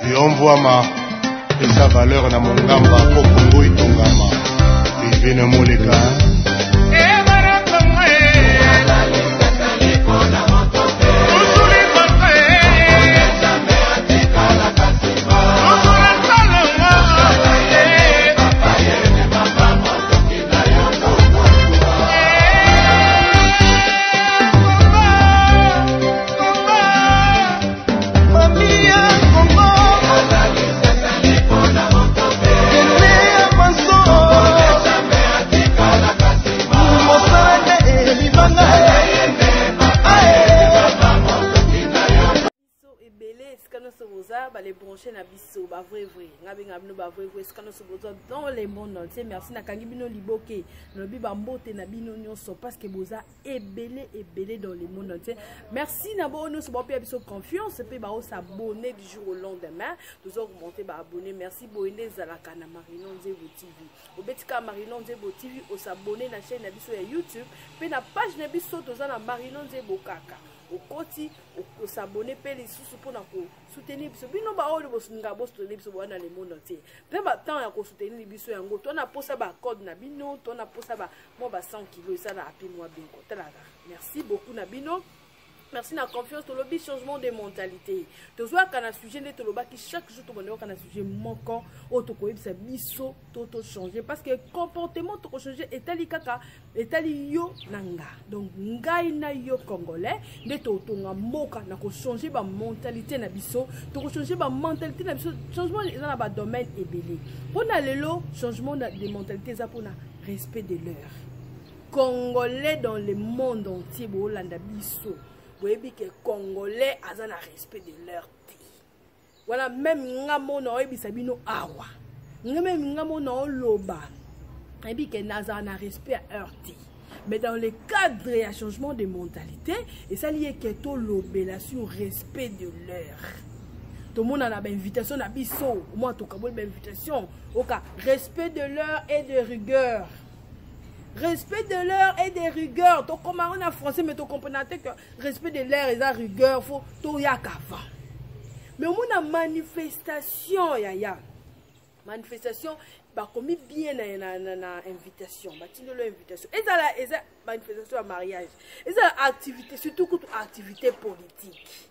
Yo mvwama pesa valeur na mongamba po Kongo etongama. Rivine Moleka. Bale branché na biso ba vrai vrai nga benga bino ba vrai vrai esika nyonso boza dans le monde entier. Merci, nakangi bino liboke, nalobi bambote na bino nyonso parce que boza ebele ebele dans le monde entier. Merci na bo nyonso baopia biso confiance mpe baosabonne du jour au lendemain, toza augmente baabonné. Merci. Boye nde ezalaka na Marino Nzebo TV. Obeti kaka Marino Nzebo TV, osabonne na chaîne na biso ya YouTube mpe na page na biso toza na Marino Nzebo kaka. Okoti, osabonne mpe lisusu mpona kosoutenir biso. Bino baoyo bolinga bosoutenir biso bowana le monde entier mpe batemps ya kosoutenir biso yango, to na posa bacode na bino, to na posa ba mwa ba 100 kilo esala api mwa bingo talaka. Merci beaucoup na bino, merci na confiance. Tolobi changement de mentalité, tozwaka na sujet nde tolobaki chaque jour, tobandaka na sujet moko oyo tokoyebisa biso to tochange, parce que comportement tokochange etali kaka etali yo na nga. Donc ngai na yo congolais nde totonga mboka na kochange bamentalité na biso. Tokochange bamentalité na biso. Changement eza na badomaine ebele. Mpona lelo, changement de mentalité eza mpona respect de l'heure. Congolais dans le monde entier boolanda biso, boyebi ke congolais aza na respect de l'heure te. Wana même nga mona oyebisa bino awa, nga même nga mona oloba, nayebi ke nazala na respect ya heure te. Mais dans le cadre ya changement de mentalité, esali ye ke tolobela sur respect de l'heure. Tomona na bainvitation na biso, omwa tokaboli bainvitation oka respect de l'heure et de rigueur. Respect de l'heure et de rigueur, tokoma ngo na français, mais tocomprena te que respect de l'heure eza rigueur, fo toyaka avant. Mais omona manifestation, yaya, manifestation bakomi bien na invitation, batindelo invitation, ezala eza manifestation ya mariage, ezala activité, surtout kutu activité politique.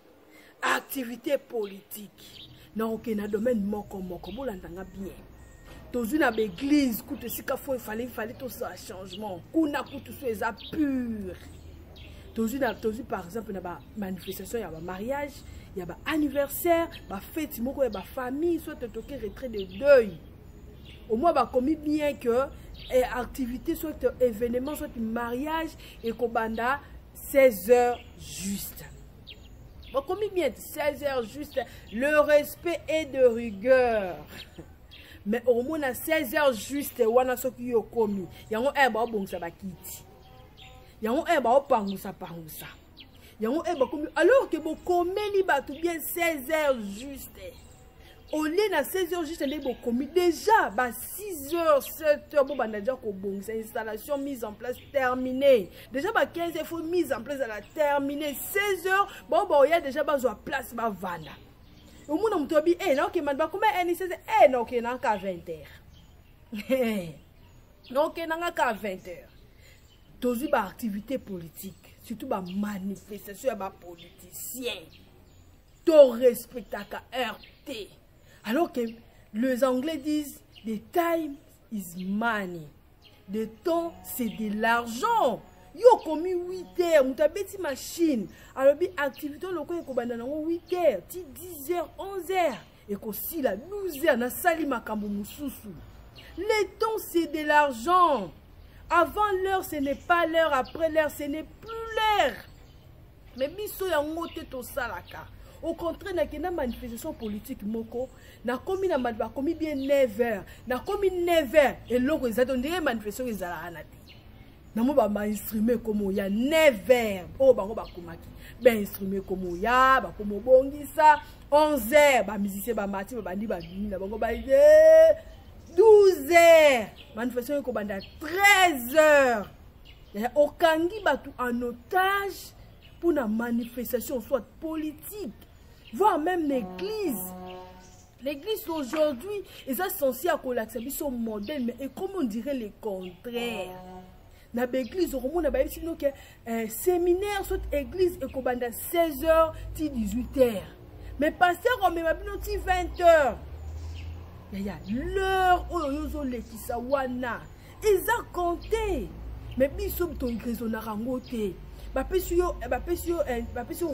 Activité politique na okende na domaine moko moko, bolandanga bien. Tozwi na baeglise kutu esika fo efale tosala changement kuna kutu so eza pure. Tozwi par exemple na bamanifestation ya bamariage, ya baanniversaire, bafeti moko ya bafamille, soit toke retrait de deuil, au moins bakomi bien que activité, soit événement, soit mariage ekobanda 16 heures juste. Bakomi bien 16 heures juste, le respect est de rigueur. Mais omona 16 heures juste wana, soki yo okomi yango ere baobongisa bakiti yango, ere baopangusa pangusa yango, ere bakomi, alors que bokomeli bato bien 16 heures juste. Au lieu na 16 heures juste nde bokomi déjà ba 6 heures, 7 heures, bobanda déjà kobongisa installation, mise en place terminée déjà ba 15 heures, faut mise en place ala terminée. 16 heures bao baoya déjà, bazwa place, bavanda. Omona moto abi e naokema bakoma eni 16, e naokende nanga 20 heures, naokende nanga ka 20 heures. Tozwi baactivité politique, surtout bamanifestation ya bapoliticien, torespectaka heure te, alors que les Anglais disent: "The time is money." Le temps, c'est de l'argent. Yo okomi 8 heures, moto abeti machine, alobi activité lokola ekobanda nango 8 heures ti 10 heures, 11 heures ekosila, 12 heures nasali makambo mosusu. Le temps, c'est de l'argent. Avant l'heure, ce n'est pas l'heure. Après l'heure, ce n'est plus l'heure. Mais biso yango te tosalaka. Au contraire, nakenda manifestation politique moko, nakomi na bakomi bien 9 heures, nakomi 9 heures, eloko eza te. Ondenge manifestation ezalaka na te, namo bainstrument ekoma oya 9 heures oyo bango bakomaki, bainstrument ekoma oya, bakoma obongisa 11 heures, bamusicien bamati, babandi babimi na bango ba 12 heures, manifestation ekobanda 13 heures. Okangi bato en otage mpona manifestation, soit politique, voire même na église. L'église d'aujourd'hui eza censé ya kolakisa biso modèle, mais ekomi on dirait le contraire. Na baeglise okomona bayebisi bino ke séminaire soit église ekobanda 16 heures ti 18 heures, mais pasteur omema bino ti 20 heures. Yaya, l'heure oyo yo ozolekisa wana eza compte, mais biso toraisonnaka yango te. Bapesi yo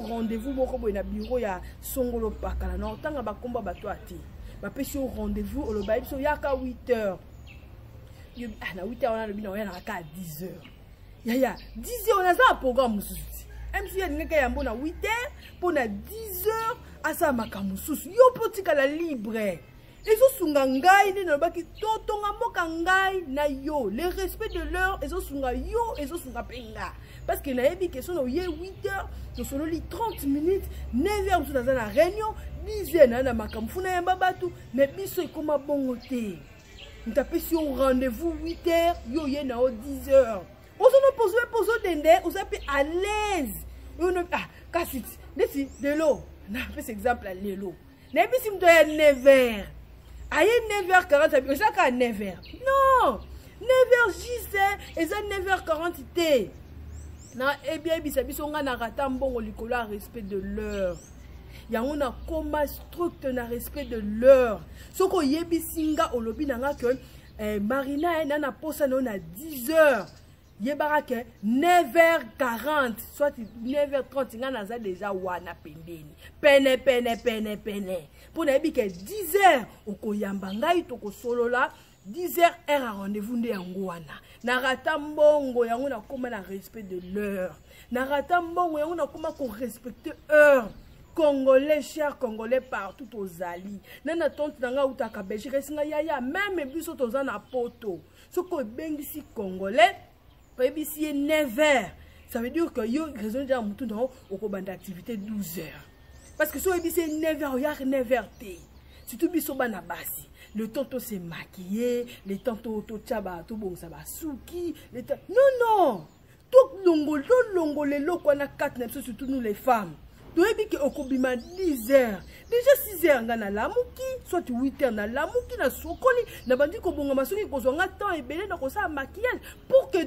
rendez-vous moko boye na bureau ya songolo pakala, na otanga bakomba bato ya te. Bapesi yo rendez-vous, oloba biso yaka 8 heures. Ah, na 8 heures wana alobi na oya kaka 10 heures. Yaya, 10 heures naza na programme mosusu ti msu alingaki yambo na 8 heures mpo na 10 heures asala makambo mosusu. Yo mpo otikala libre, ezosunga ngai nde nalobaki totonga mboka ngai na yo. Le respect de l'heure ezosunga yo, ezosunga mpe nga, parce que nayebi question na oye 8 heures, tosololi 30 minutes, 9 heures mosusu naza na réunion, 10 heures naa na makambo funa yamba bato. Mais biso ekóma bongo te. Moto apesi yo rendez-vous 8 heures, yo oye na yo 10 heures, ozona pozo pozo dende, oza mpe à l'aise oyo. Ah, kasi neti lelo, napesa exemple ya lelo, nayebisi moto ya 9 heures, aye 9 heures 40. Eza kaka 9 heures? Non, 9 heures juste, eza 9 heures 40 te. Na ebiyebisa biso ngai na rata mbongo likolo ya respect de l'heure. Yango nakoma strict na respect de l'heure. Soki oyebisi nga, olobi na nga ke Marina, na posa na yo na 10 heures, yebaka ke 9h40 soit 9h30 ngai naza déjà wana pembeni, pene pene pene pene, mpo nayebi ke 10 heures okoyamba ngai, tokosolola 10 heures, heure ya rendez-vous nde yango wana. Narata mbongo, yango nakóma na respect de l'heure. Narata mbongo, yango nakóma korespecte heure. Congolais, cher Congolais partout tozali, na tante na ngai autaka Belgique, esinga yaya, même biso toza na Poto, soki obengisi Congolais, oyebisi ye 9 heures, ça veut dire que yo raison déjà motu na yo okobanda activité 12 heures, parce que soki oyebisi ye 9 heures, oyaka 9 heures te. Surtout biso bana basi, le temps to se maquiller, le temps totya, tobongisa basuki, le temps, non non, tolongola eloko wana kati na biso. Surtout nous les femmes, toyebi ke okobima 10 heures, déjà 6 heures nga nalamuki, soit 8 heures nalamuki, nasokoli, nabandi kobongama. Soki kozwa nga temps ebele na kosala maquillage pour que 10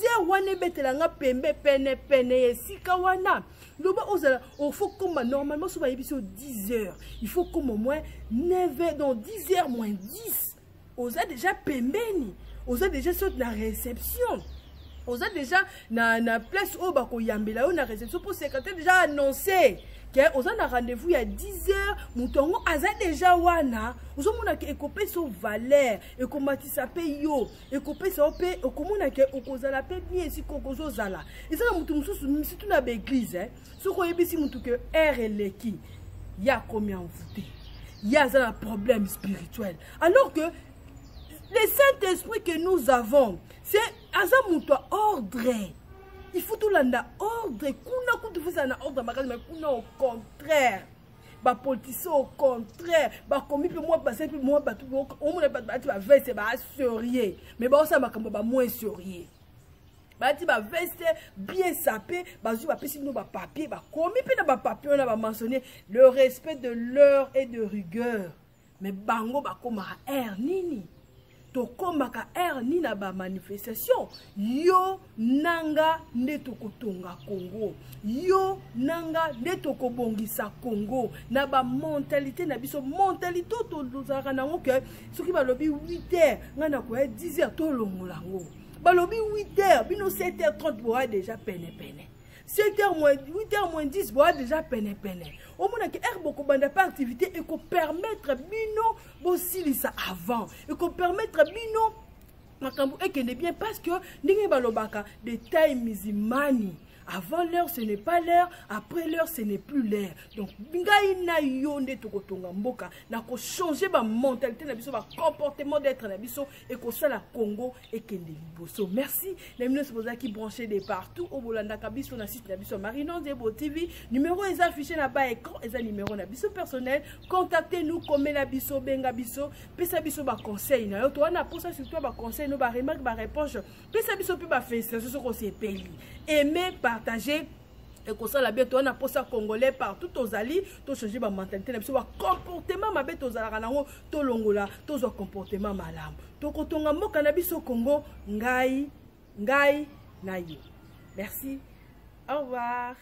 heures wana ebetela nga pembe pene pene ya esika wana. Loba ozala, il faut koma normalement, so bayebi so 10 heures, il faut koma au moins 9 heures, donc 10 heures moins 10 oza déjà pembeni, oza déjà soit na réception, oza déjà na place oyo bakoyambela yo na réception, mpo secrétaire déjà annoncé ke oza na rendez-vous ya 10 heures, moto yango aza déjà wana. Ozomona ke ekopesa yo valeur, ekomatisa mpe yo, ekopesa yo mpe, okomona ke okozala mpe bien esika okozozala. Eza na motu mosusu, surtout na baeglise, soki oyebisi motu ke heure eleki, ye akomi envoûté, ye aza na problème spirituel, alors que le Saint-Esprit que nous avons, c'est aza moto ya ordre. Il faut tolanda ordre. Kuna kutu fozala na ordre makasi, mais kuna au contraire, bapoliticien au contraire bakomi mpe mwa basali mpe mwa bato. Omona bato balati baveste, basérieux, mais baosala makambo bamoins sérieux. Balati baveste bien sapé, bazwi, bapesi bino bapapier, bakomi mpe na bapapier wana, bamentionne le respect de l'heure est de rigueur, mais bango bakomaka heure nini? Tokomaka heure nini na bamanifestation? Yo nanga nde tokotonga Congo, yo nanga nde tokobongisa Congo na bamentalité na biso, mentalité oyo tozalaka nango ke soki balobi 8 heures, ngai nakoya 10 heures. Tolongola yango. Balobi 8 heures, bino 7 heures 30 boya déjà penepene, 7 heures moins 8 heures moins 10 boya déjà penepene. Omonaki heure bokobanda mpe activité, ekopermettre bino bosilisa avant, ekopermettre bino makambo ekende bien, parce que ndenge balobaka, the time is money. Avant l'heure, ce n'est pas l'heure. Après l'heure, ce n'est plus l'heure. Donc ngai na yo nde tokotonga mboka na kochange bamentalité na biso, bacomportement d'être na biso, ekosala Congo ekende liboso. Merci na bino nyonso bozalaki branché de partout oyo bolandaka biso na site na biso Marina Nzebo TV. Numéro eza affiché na ba écran, eza numéro na biso personnel. Contactez nous, komela biso, benga biso, pesa biso baconseil na yo. Towana posa surtout baconseil no, baremarque, baréponse. Pesa biso mpe bafélicitation soki osepeli. Aimer, partager. Ekosala bien. Toza na mposa congolais partout tozali, tochange bamentalité na biso, bacomportement mabe tozalaka nango tolongola, tozwa comportement malamu. Tokotonga mboka na biso Congo, ngai, ngai na yo. Merci, au revoir.